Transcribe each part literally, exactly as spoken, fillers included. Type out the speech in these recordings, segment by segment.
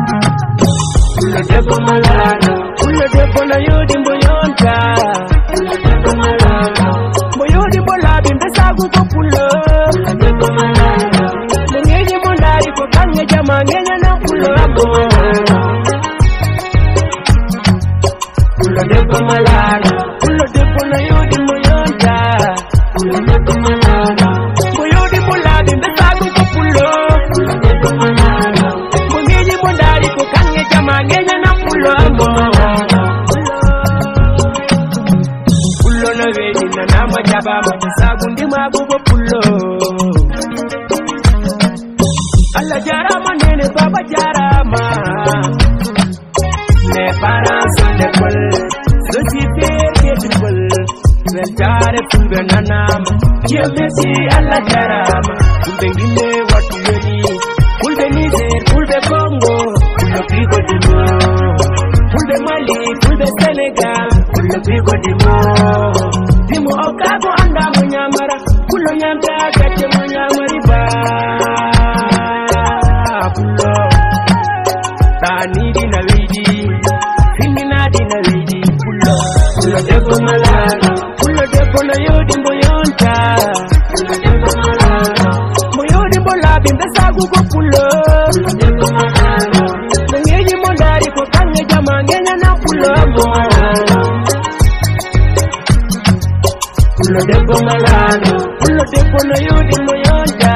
Pullo debbo malaano, pullo debbo no yooɗi mbo yonta. Pullo debbo malaano, mbo yooɗi mbo laaɓi mbe saagu ko pullo. Pullo debbo malaano, mbo ngeeñi mbo ndaari ko kaŋŋe jama ngeeñana pullo ambo. Pullo debbo malaano, pullo debbo no yooɗi mbo yonta. Pullo debbo malaano, mbo yooɗi mbo laaɓi mbe saagu ko pullo. Pullo debbo malaano, mbo ngeeñi mbo ndaari ko kaŋŋe jama ngeeñana pullo ambo. Pullo no weeɗi nanaama jaɓaama, saagu ndimaagu ko pullo. Allah jaaraama, neene baaba jaaraama. Mes parents sont l'école, je suis fier de l'école. Weltaare fulɓe nanaama, Dieu merci, Allah jaaraama. Fulɓe ngille wattu yoni, fulɓe Niger, fulɓe Congo, fulɓe pigo dimo. Fulɓe Mali, fulɓe Sénégal, fulɓe pigo dimo. Dimo o kago anda mo nyamara, pullo nyamta gacce mo nyamari ba. Pullo. Taaniiɗi na weydi, finndinaaɗi na weydi. Pullo, pullo debbo malaano, pullo debbo no yooɗi mbo yonta. Pullo debbo malaano, mbo yooɗi mbo laaɓi mbe saagu ko pullo. Pullo debbo malaano, mbo ngeeñi mbo ndaari ko kaŋŋe jama ngeeñana pullo ambo. Pullo debbo malaano, pullo debbo no yooɗi mbo yonta.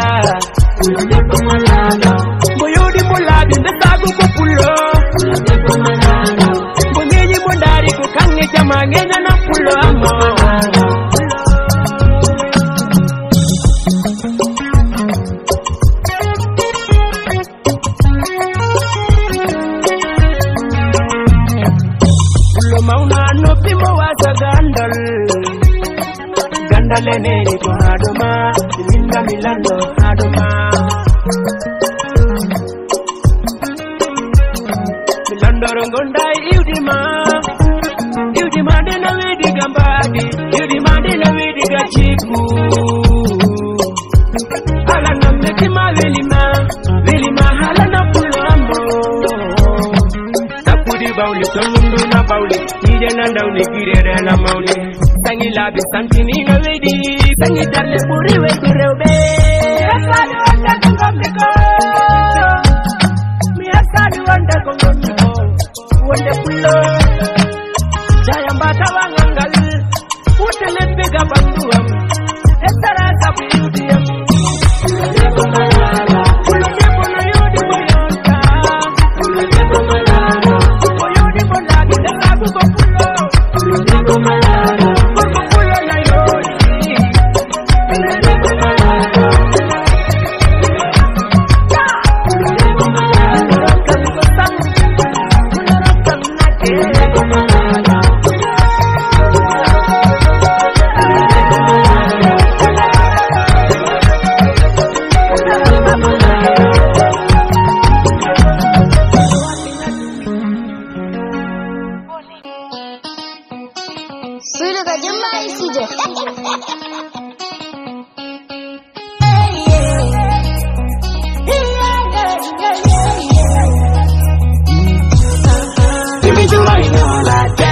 Pullo debbo malaano, mbo yooɗi mbo laaɓi mbe saagu ko pullo. Pullo debbo malaano, mbo ngeeñi mbo ndaari ko kaŋŋe jama ngeeñana pullo ambo. Pullo mawna noppi mo wasa gandal. Gandal e neeri ko haa ɗo ma, mi linda mi lando haa ɗo ma. Mi landoro gonda e iwdi ma. Iwdi ma nde na weedi ga mbaadi, iwdi ma nde na weedi ga cikku. Hala nan meti ma weli ma, weli ma hala na pullo ambo. Takkudi bawli, tolmundu na bawli, yiide na ndawli, girere na mawli. Sangi laabi santini na weydi, sangi darle ɓuri weydi rewɓe. Mi yasani wonde ko ngonmi ko, mi yasani wonde ko ngonmi ko, wonde pullo. Jaya mba tawa ngal ngal. Wute leppi ga ɓanndu am, e sara sabu iwdi am. Pullo debbo no yooɗi mo yonta. Pullo debbo malaano, mo yooɗi mo laaɓi, nde sabu ko pullo. Pullo debbo malaano, gorko pullo na yooɗi. Pullo debbo malaano. Sulu ka jumba isije. Give me joy, no latte.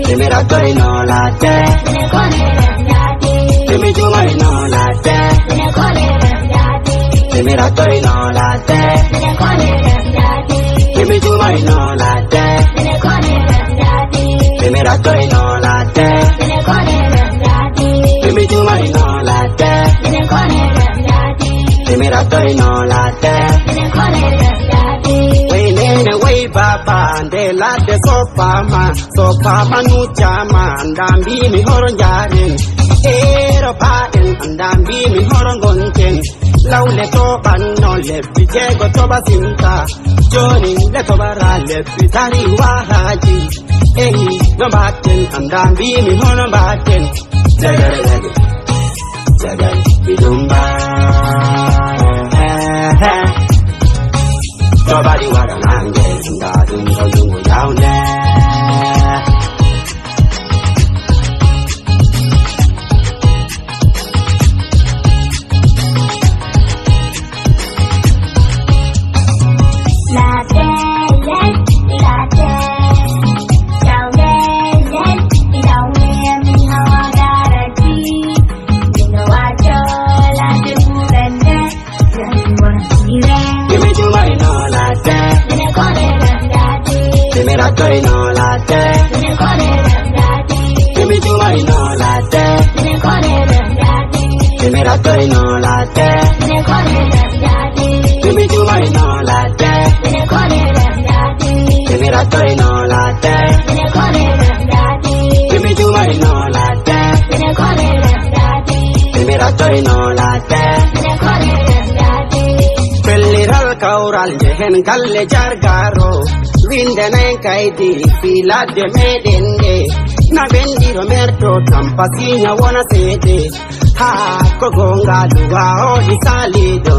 Give me that joy, no latte. Give me joy, no latte. Give me that joy, no latte. Give me joy, no latte. Give me that joy, no latte. Give me joy, no latte. Give me that joy, no latte. Way nene, way baba, nde ladde soppaama, soppaama nujaama, anda mbimi horo njaren. Ero paɗen, anda mbimi horo ngonten. Lawle to ɓanno, lebbi jeego to ɓasinta. Joni le to ɓara, lebbi tari wahaji. Eyi, no mbatten, anda mbimi hono mbatten. Jagare jage, jagare bidumba. To ɓaɗi waɗa nange, nda ɗum ɗo jungo jawnde. Toy no latte. Mimi jumay no latte. Mimi rattoy no latte. Pelliral kawral je hen galle jargaro. Winde nen kaydi fi ladde meɗen nde. Na ɓendiro merto tampa sinya wona seede. Ha ko gonga duwa o di salido.